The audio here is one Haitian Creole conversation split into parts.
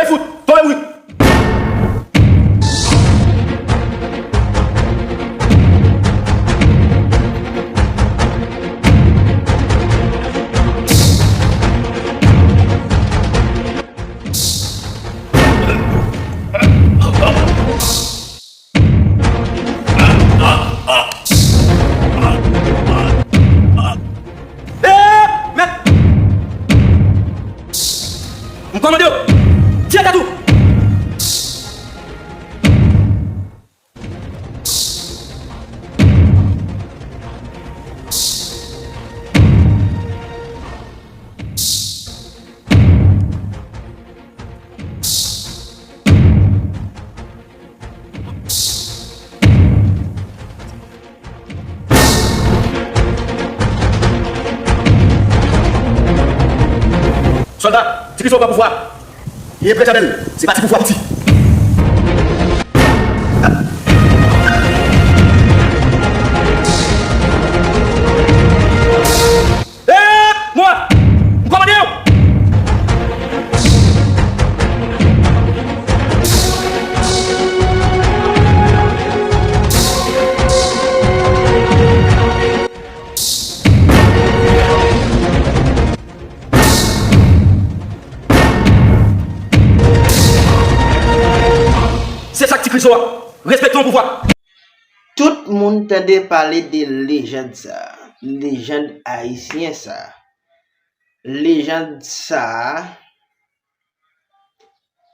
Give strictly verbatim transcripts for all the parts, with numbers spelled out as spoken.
Fout, tonbe bri. Eh, mèt! M kòmande w, tire tèt ou! Sòlda, Ti Krizo pran pouvwa. Li e Prezidan Bèl. Se pa ti pouvwa piti. Eh, mwen, m kòmande w! Se sa k Ti Krizo a. Respekte yon pouvwa. Tout moun tande pale de lejand sa, lejand ayisyen sa. Lejand sa,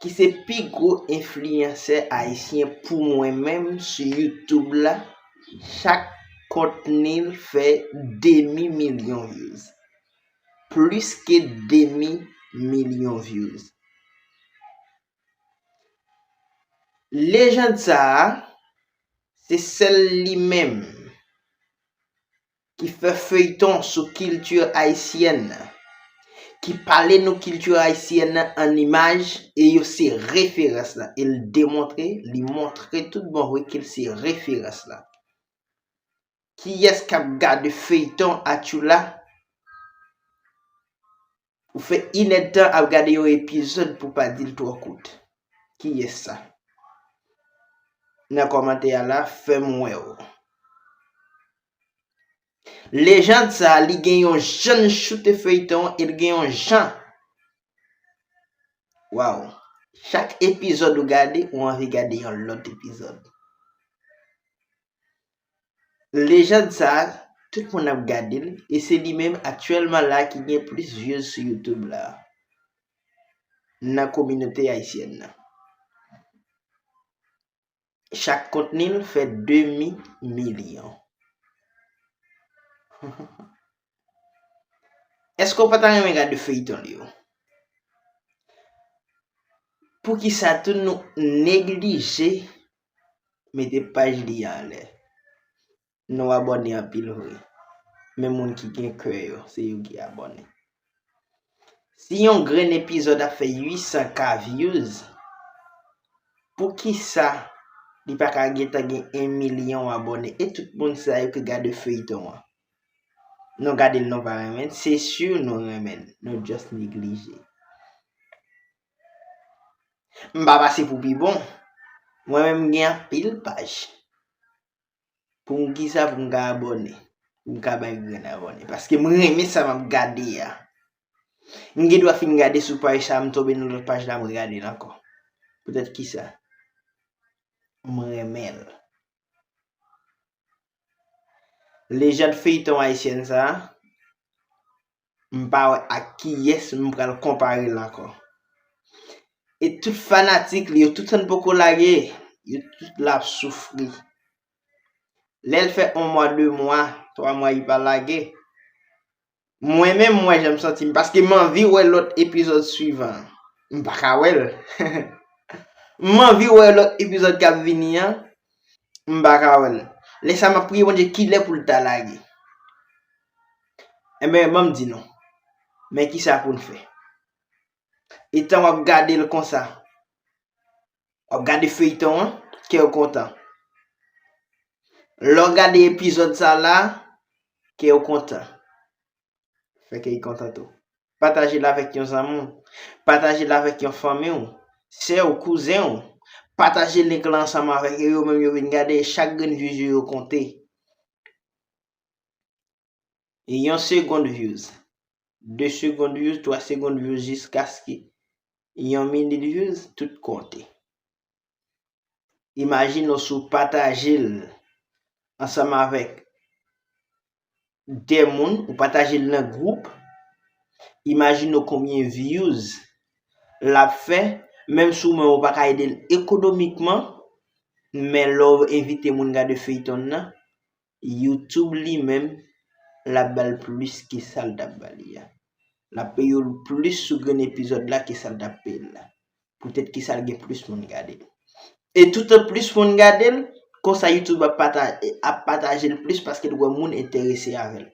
ki se pi gwo enfliyansè ayisyen pou mwen menm sou YouTube la, chak kontni l fè demi milyon views. Plis ke demi milyon views. Lejand sa a, se sèl li menm ki fè feyton sou kilti ayisyèn nan, ki pale nou kilti ayisyèn nan an imaj, e yo se referans lan. E l demontre, li montre tout bon vre ke l se referans lan. Kiyès k ap gade feyton Atchoula? Ou fè inèdtan ap gade yon epizòd pou pa di l twò kout. Kiyès sa? Nan kòmantè a la, fè m wè w. Lejand sa, li gen yon jan l choute feyton an, e l gen yon jan. Waw. Chak epizòd ou gade, ou anvi gade yon lòt epizòd. Lejand sa, tout moun ap gade l, e se li menm aktyèlman la ki gen plis views sou YouTube la, nan kominote ayisyèn nan. Chak kontni l fè demi milyon. Èske w pa ta renmen gade feyton li yo? Poukisa tou nou neglije mete paj li a anlè? Nou abòne anpil vre. Men moun ki gen kè yo, se yo ki abòne. Si yon grenn epizòd ap fè uit san K views, poukisa li pa ka gentan gen yon milyon abòne? E tout moun sa yo ki gade feyton an. Nou gade l, nou pa renmen l, se si nou renmen l, nou just neglije. M pa pase pou pi bon. Mwen menm, m gen anpil paj. Pou m kisa pou m ka abòne? Pou m ka bay grenn abòne. Paske m renmen sa m ap gade a. M gen dwa fin gade sou paj sa, m tonbe nan lòt paj la, m regade l ankò. Poutèt kisa? M renmen l. Lejand feyton ayisyèn sa, m pa wè ak kiyès m pral konpare l ankò. E tout fanatik li yo, tout sa n poko lage, yo tout la ap soufri. Lè l fè yon mwa, de mwa, twa mwa, li pa lage. Mwen menm, mwen, jan m santi m, paske m anvi wè lòt epizòd swivan an. M pa ka wè l. M anvi wè lòt epizòd k ap vini an. M pa ka wè l. Lè sa, m ap priye Bondye kilè pou l ta lage. Enben, ban m di nou. Men kisa pou n fè. Etan w ap gade l konsa, w ap gade feyton an, kè w kontan. Lè w gade epizòd sa la, kè w kontan. Fè kè w kontan tou. Pataje l avèk yon zanmi w. Pataje l avèk yon fanmi w. sè w, kouzen w, pataje link lan ansanm avèk yo, yo menm yo vin gade, chak grenn views yo, yo konte. E yon segond views, de segond views, twa segond views, jiskaske yon minit views, tout konte. Imajine w si w pataje l ansanm avèk de moun, ou pataje l nan gwoup, imajine w konbyen views l ap fè, menm si w menm ou pa ka ede l ekonomikman, men lè w envite moun gade feyton nan, YouTube li menm, l ap ba l plis ke sa l t ap ba li a. L ap peye w plis sou grenn epizòd la ke sa l t ap peye l la. Poutèt ke sa l gen plis moun gade l. E toutan plis moun gade l, konsa YouTube ap pata-, ap pataje l plis paske l wè moun enterese avè l.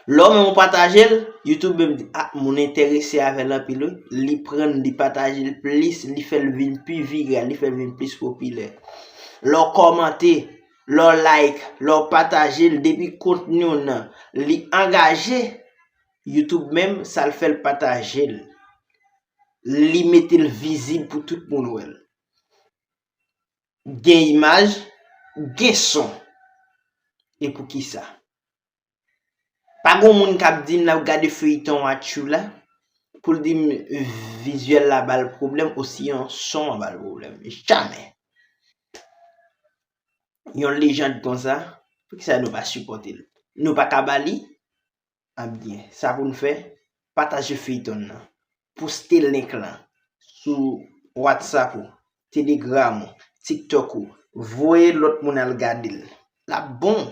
Lè w menm ou pataje l, YouTube menm di, ah, moun enterese avè l anpil wi. Li pran l, li pataje l plis, li fè l vin pi viral, li fè l vin plis popilè. Lè w kòmante, lè w like, lè w pataje l, depi kontni w nan, li angaje, YouTube menm, sa l fè l pataje l. Li mete l vizib pou tout moun wè l. Gen imaj, gen son. E poukisa? Pa gon moun k ap di m l ap gade feyton Atchoula pou l di m vizyèl la ba l pwoblèm osinon son an ba l pwoblèm. Jamè. Yon lejand konsa, poukisa nou pa sipòte l? Nou pa ka ba li? Ebyen, sa pou n fè, pataje feyton nan. Poste link lan sou WhatsApp ou, Telegram ou, TikTok ou. Voye lòt moun al gade l. L ap bon.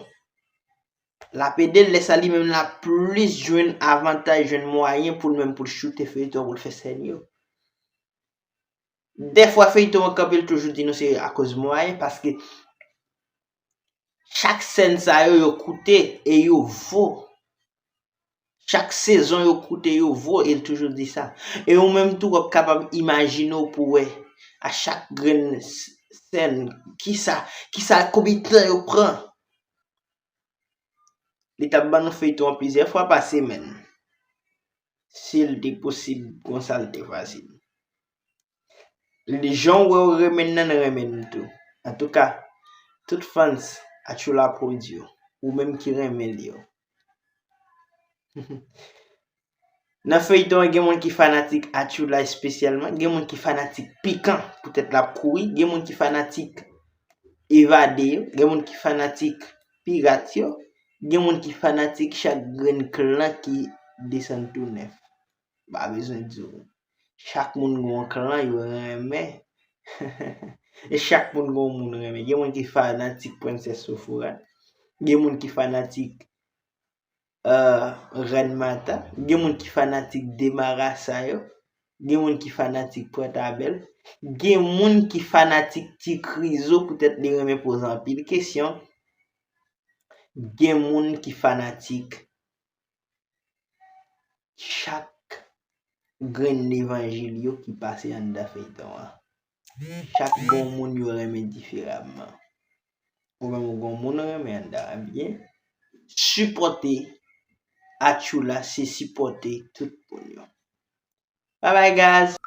L ap ede l, lè sa li menm l ap plis jwenn avantaj, jwenn mwayen pou l menm pou l choute feyton, pou l fè sèn yo. Dèfwa feyton an kanpe, l toujou di nou se akoz mwayen, paske chak sèn sa yo, yo koute e yo vo. Chak sezon yo koute, yo vo, e l toujou di sa. E ou menm tou, w ap kapab imajine w pou wè a chak grenn s-, sèn, kisa, kisa, konbyen tan yo pran. Li t ap ban nou feyton an plizyè fwa pa semèn. Si l te posib, konsa l te fasil. Li jan w wè w renmen l nan, n renmen l tou. Antouka, tout fans Atchoula Prod yo, ou menm ki renmen l yo. Nan feyton an, gen moun ki fanatik Atchoula espesyalman, gen moun ki fanatik Pikan, poutèt l ap kouri, gen moun ki fanatik Evade yo, gen moun ki fanatik Pirat yo, gen moun ki fanatik chak grenn klan ki desann tou nèf. Pa bezwen di w. Chak moun gen yon klan yo renmen. E chak moun gen yon moun renmen. Gen moun ki fanatik Prensès Sofora. Gen moun ki fanatik, euh, Rèn Mata. Gen moun ki fanatik Demarasa yo. Gen moun ki fanatik Pòtabèl. Gen moun ki fanatik Ti Krizo, poutèt li renmen poze anpil kesyon. Gen moun ki fanatik chak grenn levanjil yo ki pase anndan feyton an. Chak gon moun yo renmen diferaman. Ou menm ou gon moun ou renmen anndan an, ebyen, sipòte Atchoula, se sipòte tout moun yo. Bye bye, guys.